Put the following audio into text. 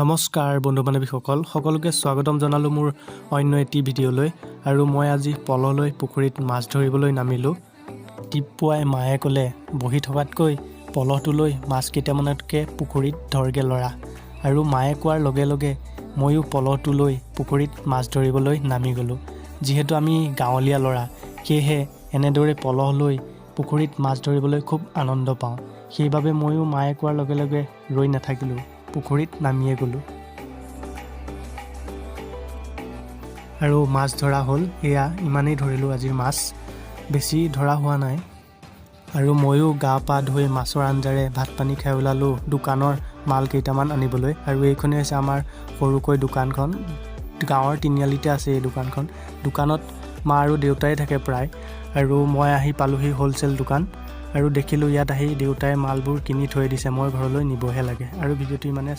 নমস্কাৰ বন্ধু বান্ধৱীসকল, সকলোকে স্বাগতম জনালোঁ মোৰ অন্য এটি ভিডিঅ'লৈ। আৰু মই আজি পললৈ পুখুৰীত মাছ ধৰিবলৈ নামিলোঁ। ৰাতিপুৱাই মায়ে ক'লে, বহি থকাতকৈ পলহটো লৈ মাছ কেইটামানতকৈ পুখুৰীত ধৰগে ল'ৰা। আৰু মায়ে কোৱাৰ লগে লগে ময়ো পলহটো লৈ পুখুৰীত মাছ ধৰিবলৈ নামি গ'লোঁ। যিহেতু আমি গাঁৱলীয়া ল'ৰা, সেয়েহে এনেদৰে পলহ লৈ পুখুৰীত মাছ ধৰিবলৈ খুব আনন্দ পাওঁ। সেইবাবে ময়ো মায়ে কোৱাৰ লগে লগে ৰৈ নাথাকিলোঁ, পুখুৰীত নামিয়ে গ'লোঁ আৰু মাছ ধৰা হ'ল। এয়া ইমানেই ধৰিলোঁ আজিৰ মাছ, বেছি ধৰা হোৱা নাই। আৰু ময়ো গা পা ধুই মাছৰ আঞ্জাৰে ভাত পানী খাই ওলালোঁ দোকানৰ মাল কেইটামান আনিবলৈ। আৰু এইখনেই হৈছে আমাৰ সৰুকৈ দোকানখন। গাঁৱৰ তিনিআলিতে আছে এই দোকানখন। দোকানত মা আৰু দেউতাই থাকে প্ৰায়। আৰু মই আহি পালোহি হ'লচেল দোকান আৰু দেখিলোঁ ইয়াত আহি দেউতাই মালবোৰ কিনি থৈ দিছে, মই ঘৰলৈ নিবহে লাগে। আৰু ভিডিঅ'টো ইমানে।